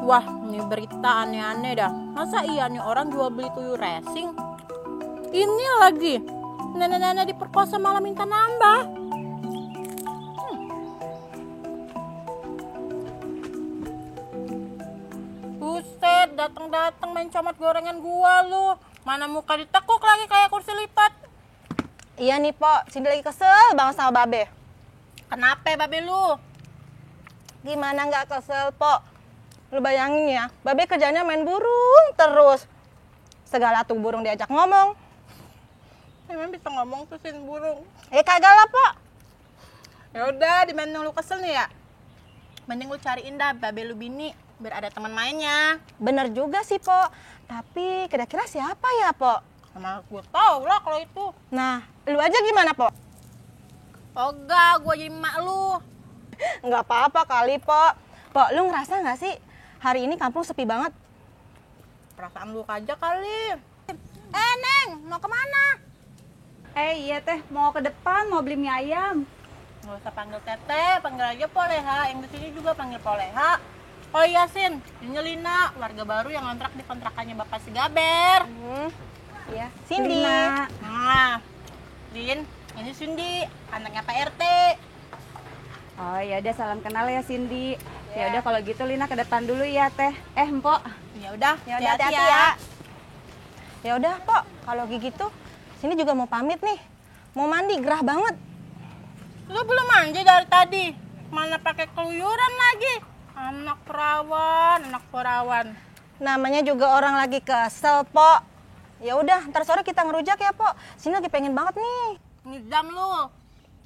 Wah, ini berita aneh-aneh dah. Masa iya nih orang jual beli tuyul racing? Ini lagi, nenek-nenek diperkosa malah minta nambah. Buset, datang-datang main comot gorengan gua lu. Mana muka ditekuk lagi kayak kursi lipat. Iya nih, Pok. Cindy lagi kesel banget sama Babe. Kenapa Babe lu? Gimana nggak kesel, Pok? Lu bayangin ya, Babe kerjanya main burung terus. Segala tuh burung diajak ngomong. Emang bisa ngomong tuh sin burung? Kagak lah, Pok. Ya udah, dimana lu kesel nih ya? Mending lu cariin dah Babe lu bini biar ada teman mainnya. Bener juga sih, Pok. Tapi kira-kira siapa ya, Pok? Sama gue tau lah kalau itu. Nah, lu aja gimana, Pok? Ogah, gue jadi emak lu. Nggak apa-apa kali, Pok. Pok, lu ngerasa nggak sih hari ini kampung sepi banget? Perasaan lu aja kali. Neng, mau kemana? Iya teh, mau ke depan, mau beli mie ayam. Nggak usah panggil Teteh, panggil aja Poleha. Yang di sini juga panggil Poleha. Oh iya Sin, ini Lina, warga baru yang ngontrak di kontrakannya Bapak si Gaber. Iya. Cindy. Lina. Nah, Lin, ini Cindy, anaknya Pak RT. Oh ya udah, salam kenal ya Cindy. Ya udah kalau gitu Lina ke depan dulu ya teh. Empok. Ya udah, Ya udah, hati-hati ya. Ya udah, Pok. Kalau gitu, sini juga mau pamit nih. Mau mandi, gerah banget. Lu belum mandi dari tadi. Mana pakai keluyuran lagi? Anak perawan. Namanya juga orang lagi kesel, Pok. Ya udah, ntar sore kita ngerujak ya, Pok. Sini lagi pengen banget nih. Nizam lu.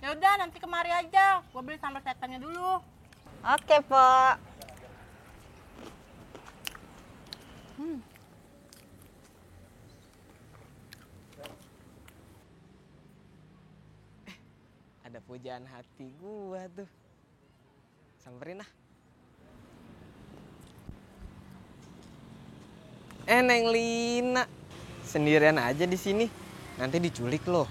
Ya udah, nanti kemari aja. Gua beli sambal setannya dulu. Oke, Pok. Ada pujaan hati gua tuh. Samperin ah. Neng Lina. Sendirian aja di sini. Nanti diculik loh.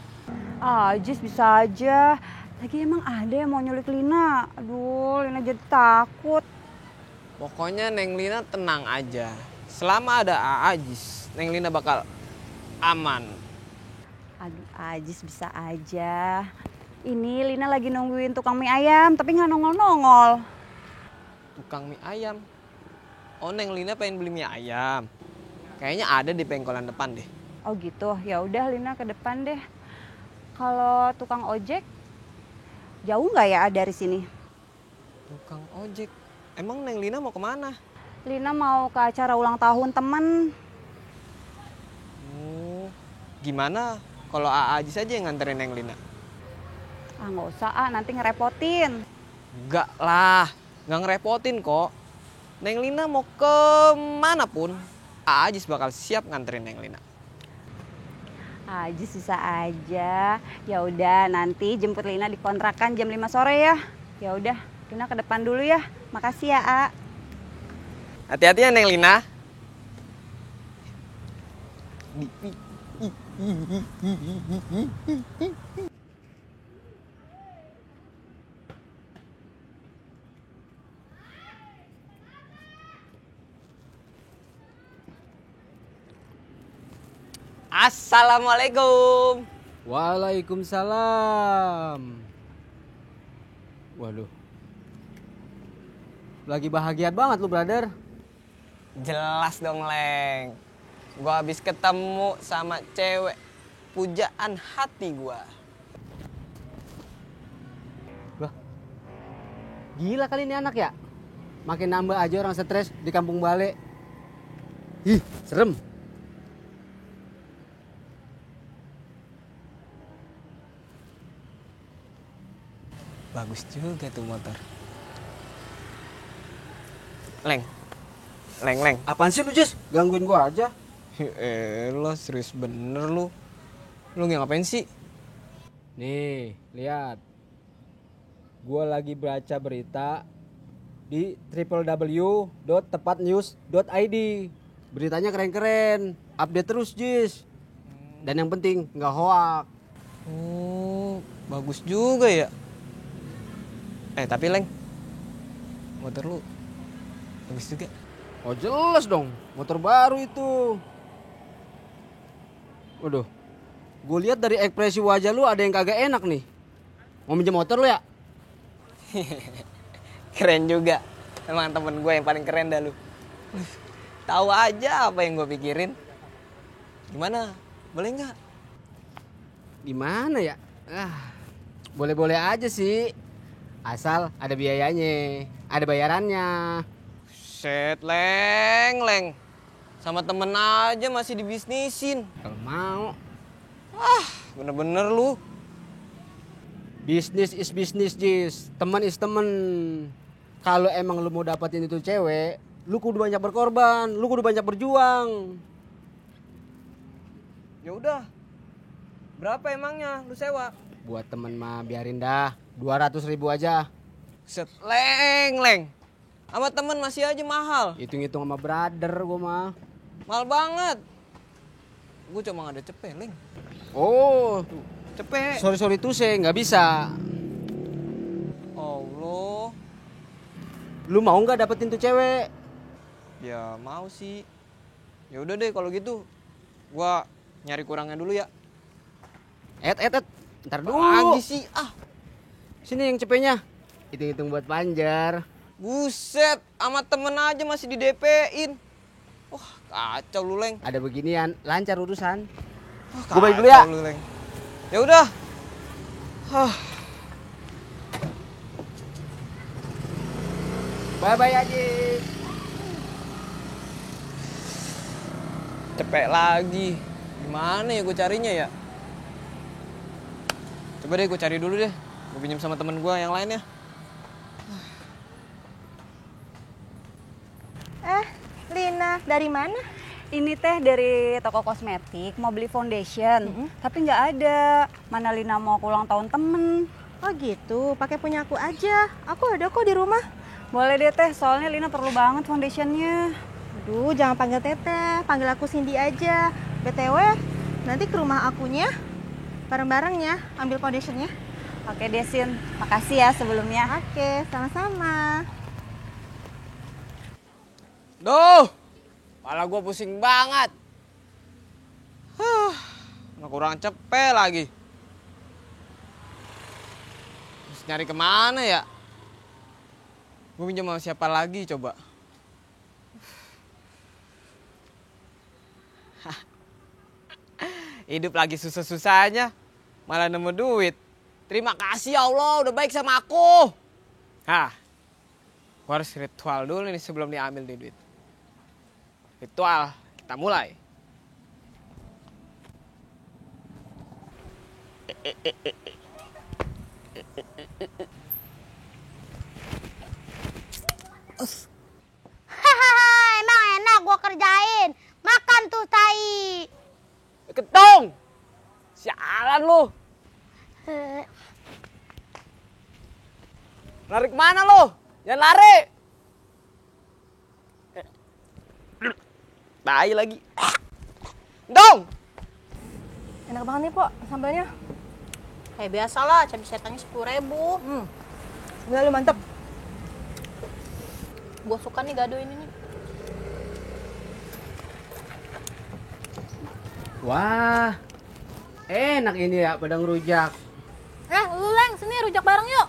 Jis bisa aja. Lagi emang ada yang mau nyulik Lina. Aduh, Lina jadi takut. Pokoknya Neng Lina tenang aja. Selama ada Ajis, Neng Lina bakal aman. Aduh, Ajis bisa aja. Ini Lina lagi nungguin tukang mie ayam, tapi nggak nongol-nongol. Tukang mie ayam. Oh, Neng Lina pengen beli mie ayam. Kayaknya ada di pengkolan depan deh. Oh gitu, ya udah Lina ke depan deh. Kalau tukang ojek, jauh nggak ya dari sini? Tukang ojek. Emang Neng Lina mau kemana? Lina mau ke acara ulang tahun temen. Oh, gimana kalau Ajis aja yang nganterin Neng Lina? Nggak usah nanti ngerepotin. Enggak lah, nggak ngerepotin kok. Neng Lina mau ke mana pun, Ajis bakal siap nganterin Neng Lina. Ajis bisa aja. Ya udah, nanti jemput Lina di kontrakan jam 5 sore ya. Ya udah, Lina ke depan dulu ya. Makasih ya, A. Hati-hati ya Neng Lina. Assalamualaikum. Waalaikumsalam. Waduh. Lagi bahagia banget lu, brother. Jelas dong, Leng. Gua habis ketemu sama cewek pujaan hati gua. Wah. Gila kali ini anak ya. Makin nambah aja orang stres di kampung Bale. Ih, serem. Bagus juga tuh motor. Leng. Leng. Apaan sih lu, Jis? Gangguin gua aja. Lo serius bener lu. Lu ngapain sih? Nih, lihat. Gua lagi baca berita di www.tepatnews.id. Beritanya keren-keren. Update terus, Jis. Dan yang penting, nggak hoak. Oh, bagus juga ya. Tapi Leng, motor lu bagus juga. Oh jelas dong, motor baru itu. Waduh, gue lihat dari ekspresi wajah lu ada yang kagak enak nih. Mau minjem motor lu ya? Keren juga. Emang temen gue yang paling keren dah lu. Tahu aja apa yang gue pikirin. Gimana? Boleh nggak? Gimana ya? Boleh-boleh aja sih. Asal ada biayanya, ada bayarannya. Set, Leng. Sama temen aja masih dibisnisin. Kalau mau. Bener-bener lu. Bisnis is bisnis, Jis. Teman is temen. Kalau emang lu mau dapetin itu cewek, lu kudu banyak berkorban, lu kudu banyak berjuang. Ya udah. Berapa emangnya lu sewa? Buat temen mah biarin dah, 200.000 aja. Set, Leng. Sama temen masih aja mahal. Hitung-hitung sama brother gua mah. Mahal banget. Gue cuma nggak ada cepet, Leng. Oh, Cepet. sorry tuh saya nggak bisa. Allah. Lu mau nggak dapetin tuh cewek? Ya mau sih. Ya udah deh kalau gitu. Gua nyari kurangnya dulu ya. Ntar dulu. Lagi sih. Sini yang cepetnya. Hitung-hitung buat panjar. Buset, sama temen aja masih di DP-in. Wah, kacau lu, Leng. Ada beginian, lancar urusan. Wah, Gua balik dulu ya. kacau lu, Leng. Ya udah. Bye-bye aja. Cepet lagi. Gimana ya gue carinya ya? Coba deh gue cari dulu deh. Gue pinjam sama temen gue yang lainnya. Lina, dari mana? Ini teh dari toko kosmetik, mau beli foundation. Tapi nggak ada. Mana Lina mau ke ulang tahun temen. Oh gitu, pakai punya aku aja. Aku ada kok di rumah. Boleh deh teh, soalnya Lina perlu banget foundationnya. Aduh, jangan panggil Teteh, panggil aku Cindy aja. BTW, nanti ke rumah akunya, bareng-bareng ya, ambil foundationnya. Oke deh, Sin. Makasih ya sebelumnya. Oke, sama-sama. Duh, kepala gue pusing banget. Nah, kurang cepet lagi. Terus nyari kemana ya? Gue pinjam sama siapa lagi coba? Hidup lagi susah-susahnya, malah nemu duit. Terima kasih ya Allah, udah baik sama aku. Gue harus ritual dulu nih sebelum diambil nih duit. Ritual, kita mulai. Hahaha, emang enak gua kerjain. Makan tuh tai. Ketong! Sialan lu! Lari kemana lu? Jangan lari! Tai lagi. Dong! Enak banget nih, Pok, sambalnya. Kayak biasa lah, cabai setannya 10.000. Enggak, lu mantep. Gue suka nih gado ini nih. Wah, enak ini ya padang rujak. Lu Leng, sini rujak bareng yuk.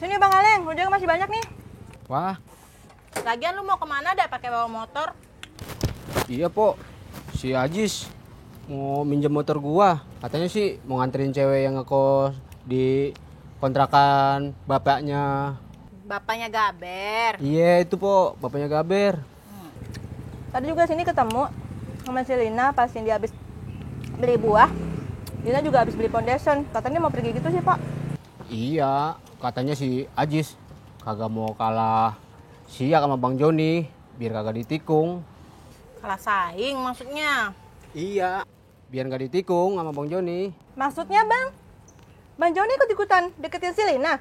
Sini Bang Aleng, rujaknya masih banyak nih. Wah, Lagian lu mau kemana dah pakai bawa motor? iya Pok. Si Ajis mau minjem motor gua. Katanya sih mau nganterin cewek yang ngekos di kontrakan bapaknya. Bapaknya Gaber. Iya itu Pok, bapaknya Gaber. Tadi juga sini ketemu sama si Lina pas dia habis beli buah. Lina juga habis beli foundation. Katanya mau pergi gitu sih, Pak. Iya, katanya si Ajis kagak mau kalah siak sama Bang Joni biar kagak ditikung. Kalah saing maksudnya. Iya, biar nggak ditikung sama Bang Joni. Maksudnya, Bang? Bang Joni ikut-ikutan deketin si Lina?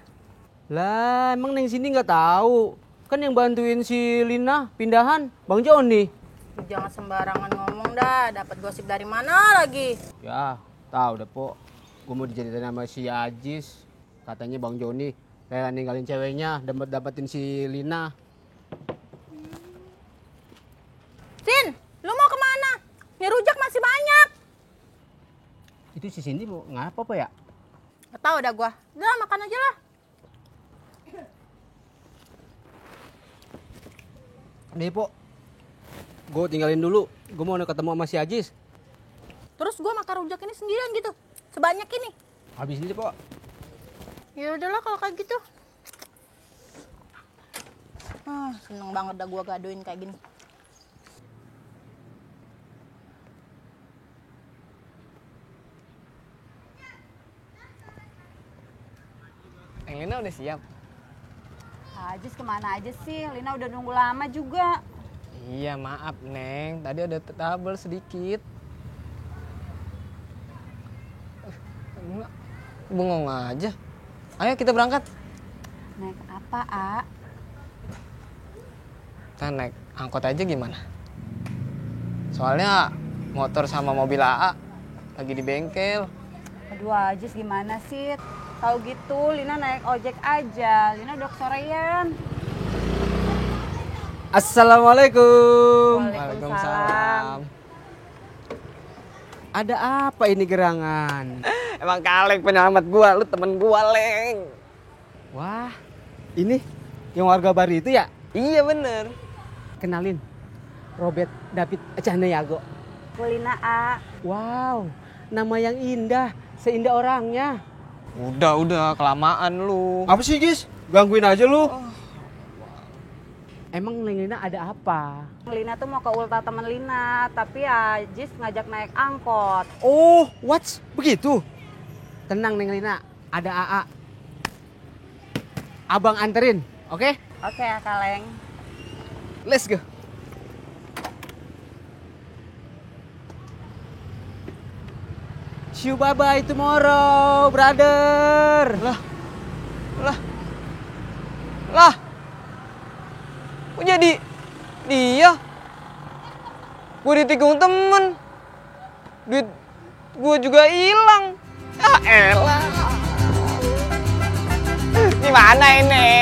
Lah, emang Neng sini nggak tahu. Kan yang bantuin si Lina pindahan Bang Joni. Jangan sembarangan ngomong dah, dapat gosip dari mana lagi? Ya, tahu dah, Pok. Gue mau dijadiin sama si Ajis. Katanya Bang Joni rela ninggalin ceweknya dapetin si Lina. Itu si Cindy mau ngapa apa ya? Gak tau dah gua. Udah makan aja lah. Nih, Po. Gue tinggalin dulu. Gue mau ketemu sama si Ajis. Terus gua makan rujak ini sendirian gitu. Sebanyak ini. Habis ini, Po. Ya udahlah kalau kayak gitu. Seneng banget dah gua gadoin kayak gini. Neng Lina udah siap? Ajis kemana aja sih? Lina udah nunggu lama juga. Iya maaf Neng, tadi ada trouble sedikit. Bengong aja. Ayo kita berangkat. Naik apa, A? Kita naik angkot aja gimana? Soalnya motor sama mobil AA lagi di bengkel. Aduh Ajis gimana sih? Tahu gitu Lina naik ojek aja. Lina udah kesorean. Assalamualaikum. Waalaikumsalam. Ada apa ini gerangan? Emang Kaleng penyelamat gua, lu temen gua, Leng. Wah, ini yang warga baru itu ya? Iya bener. Kenalin, Robert David Cahnayago. Lina, A. Wow, nama yang indah, seindah orangnya. Udah, kelamaan lu. Apa sih, Gis? Gangguin aja lu. Emang Neng Lina ada apa? Lina tuh mau ke ulta temen Lina, tapi Ajis ngajak naik angkot. Oh, what? Begitu? Tenang Neng Lina, ada AA. Abang anterin, oke? Oke, Kaleng. Let's go. See you bye-bye tomorrow, brother. Lah. Kok jadi dia? Gue ditikung temen. Duit gue juga hilang. Ah elah. Gimana ini?